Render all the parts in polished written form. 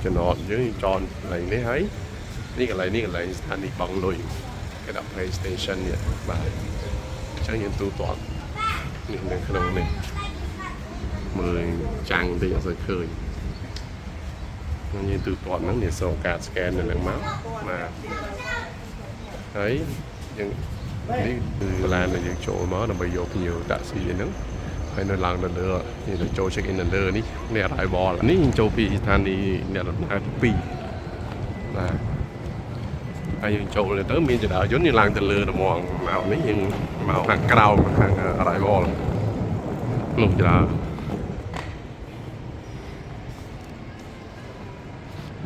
ចំណតយើងចតកន្លែងនេះហើយនេះកន្លែងនេះកន្លែងស្ថានីយ៍បង់លុយគេដាក់ pay station នេះបាទអញ្ចឹងយើងទូទាត់នេះនៅក្នុងនេះមើលចាំងតិចអត់សូវឃើញយើងទូទាត់ហ្នឹងនេះសូកាត scan នៅហ្នឹងមកបាទហើយយើងនេះគឺឡានដែលយើងចូលមកដើម្បីយកភ្ញៀវតាក់ស៊ីហ្នឹងហើយនៅឡើងទៅលើនេះទៅចូល check in នៅលើនេះនេះ arrival នេះយើងចូលពីស្ថានីយ៍អ្នកដំណើរទី2បាទហើយយើងចូលទៅមានចរាចរណ៍យើងឡើងទៅលើត្មងមកនេះយើងមកខាងក្រោមខាង arrival នោះចរា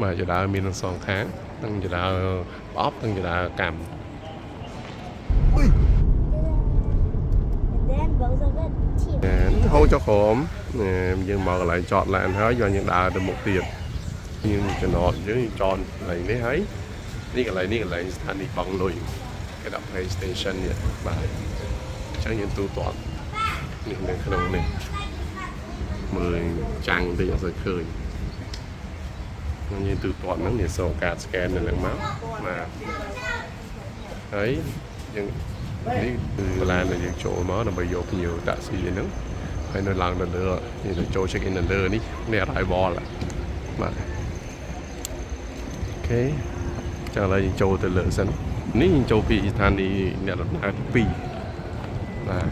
បាទចរាមានទាំងសងខាងទាំងចរាប្រអប់ទាំងចរាកម្ម And then both of it team. ហូរចុះក្រោមយើងមកកន្លែងចតឡានហើយយកយើងដើរទៅមុខទៀតយើងចំណតយើងចតកន្លែងនេះហើយនេះកន្លែងនេះកន្លែងស្ថានីយ៍បង់លុយគេដាក់ pay station នេះបាទអញ្ចឹងយើងទូទាត់នេះនៅក្នុងនេះមើលចាំងតិចអត់សូវឃើញយើងទូទាត់ហ្នឹងនេះសូកាត scan នៅហ្នឹងមកបាទហើយយើងនេះគឺឡានដែលយើងចូលមកដើម្បីយកភ្ញៀវតាក់ស៊ីហ្នឹងហើយនៅឡើងទៅលើនេះទៅចូល check in នៅលើនេះនេះ arrival បាទ OK ចាំឥឡូវយើងចូលទៅលើសិននេះយើងចូលពីស្ថានីយ៍អ្នកដំណើរទី2បាទ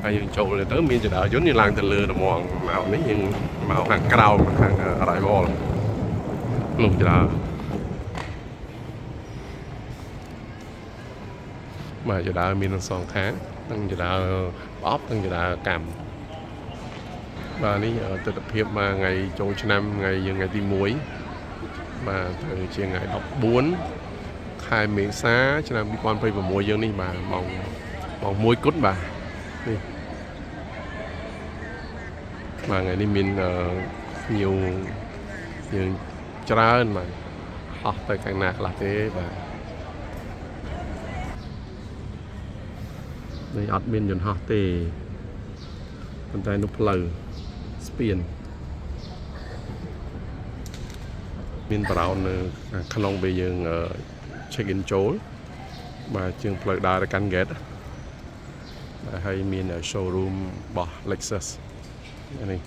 ហើយយើងចូលទៅមានចរាចរណ៍យើងឡើងទៅលើត្មងមកនេះយើងមកខាងក្រោមខាង arrival នោះចរាបាទចរាមានទាំងសងខាងទាំងចរាប្រអប់ទាំងចរាកម្មបាទនេះទស្សនភាពមកថ្ងៃចូលឆ្នាំថ្ងៃយើងថ្ងៃទី1បាទទៅជាថ្ងៃ14ខែមេសាឆ្នាំ2026យើងនេះបាទម៉ោងម៉ោង1គត់បាទនេះបាទថ្ងៃនេះមានភ្ញៀវយើងច្រើនបាទហោះទៅខាងណាខ្លះទេបាទនេះអត់មានយន្តហោះទេប៉ុន្តែនោះផ្លូវស្ពានមានប្រោននៅខាងក្នុងពេលយើង check in ចូលបាទជាងផ្លូវដើរទៅកាន់ gate បាទហើយមាន showroom របស់ Lexus នេះ